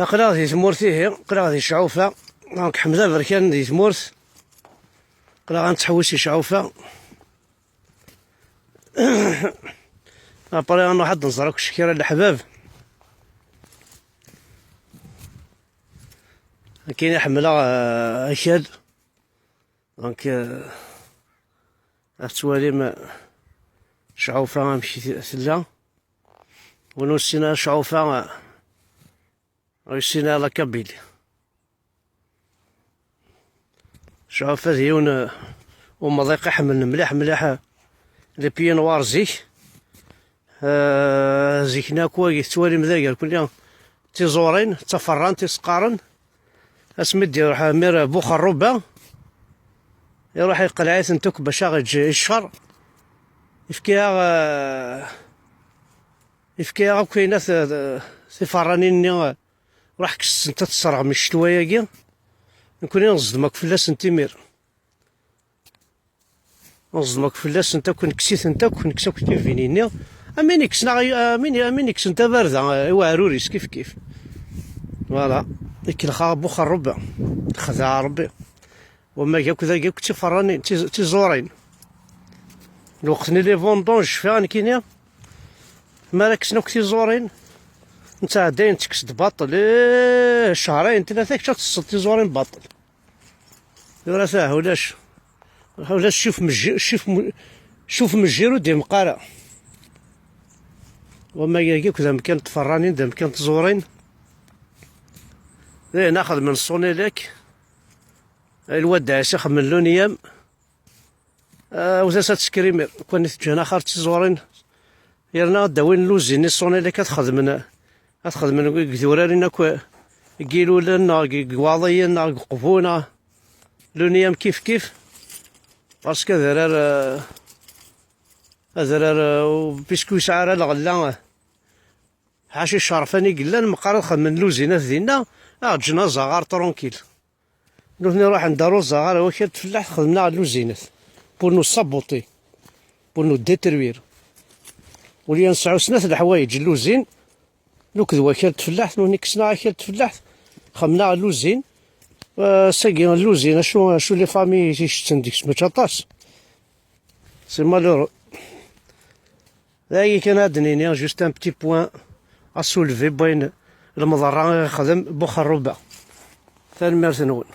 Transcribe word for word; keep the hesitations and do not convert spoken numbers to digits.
Aql-aɣ di tmurt ihi, aql-aɣ di Cɛufa. Donc ḥmed aberkan di tmurt. Aql-aɣ ad nettḥewwis i Cɛufa. Après ad nruḥ ad nẓer akk kra n leḥbab. Akken i ḥemmleɣ, euh, akal. Donc, euh, ad tettwalim, euh, Cɛufa amek i t-, tella. Win ur nessin ara Cɛufa, euh, ur yessin ara la Kabylie. Cɛufa d yiwen, euh, umḍiq iḥemmlen mliḥ mliḥ, euh, les pieds noirs zik. Euh, zik-nni akk wagi tettwalim da gar kulli tiẓurin, d taferrant i s-qqaren. Asmi d-iruḥ Ɛmir Buxerruba, iruḥ iqleɛ-itent akk bac aɣ-iǧǧ i ccer. Ifka-yaɣ, eh, ifka-yaɣ akk ayen at, eh, tiferranin-nni, eh, ruḥ kkes-tent ad tesserɣem i ccetwa-agi. Nekkni neẓdem akk fell-asent imir. Neẓdem akk fell-asent akk, nekkes-itent akk, nekkes akk tivini-nni. Amin ikksen, amin, amin ikksen tabarda, eh, i uɛrur-is kif kif. Voilà. Ikellex-aɣ Buxerruba. Xdeɛ Rebbi. Wamag akk dagi akk d tiferranin, d tiẓ-, d tiẓurin. Lweqt-nni les vendanges, cfiɣ nekkini. Mi ara kksen akk tiẓurin, nettɛeddayen tekkes-d baṭel. Eh, cehrayen, tlata kečč ad tesseḍ tiẓurin baṭel. Tura ta, ulac. Ulac, cuf mejjir, cuf mu-, cuf mejjir ur d-imeqq ara. Wamag-agi akk d amkan n tferranin, d amkan n tẓurin. Dayen, xedmen Sonelec. Lwad Ɛisa xedmen l'ONIEM. Ah, wet-as ad tesker imir. Kwan i teǧǧan axar d tiẓurin. Yerna ad d-awin luzin i Sonelec ad xedmen, ad xedmen deg turarin akk, deg Ilulen neɣ deg, deg Iwaḍiyen neɣ deg Uqbu neɣ l'ONIEM kif kif. Parce que adrar, euh, adrar, euh, puisque ur yesɛi ara lɣella, ḥaca icerfan i yellan, meqqar ad xedmen luzinat dinna, ad ǧǧen azaɣar tranquille. Nutni ruḥen-d ar uzaɣar, wakal d tfellaḥt xedmen-aɣ luzinat. Pour nous saboter. Pour nous détruire. Ula nesɛu snat leḥwayeǧ, luzin, luked wakal d tfellaḥt, nutni kksen-aɣ akal d tfellaḥt, xedmen-aɣ luzin. Euh, sagi luzin, acu, acu les familles i itetten deg-s, mačči aṭas. C'est malheureux. D agi kan ad d-nini, juste un petit point à soulever, n wayen lemḍerra i ixdem Buxerruba. Tanemmirt-nwen.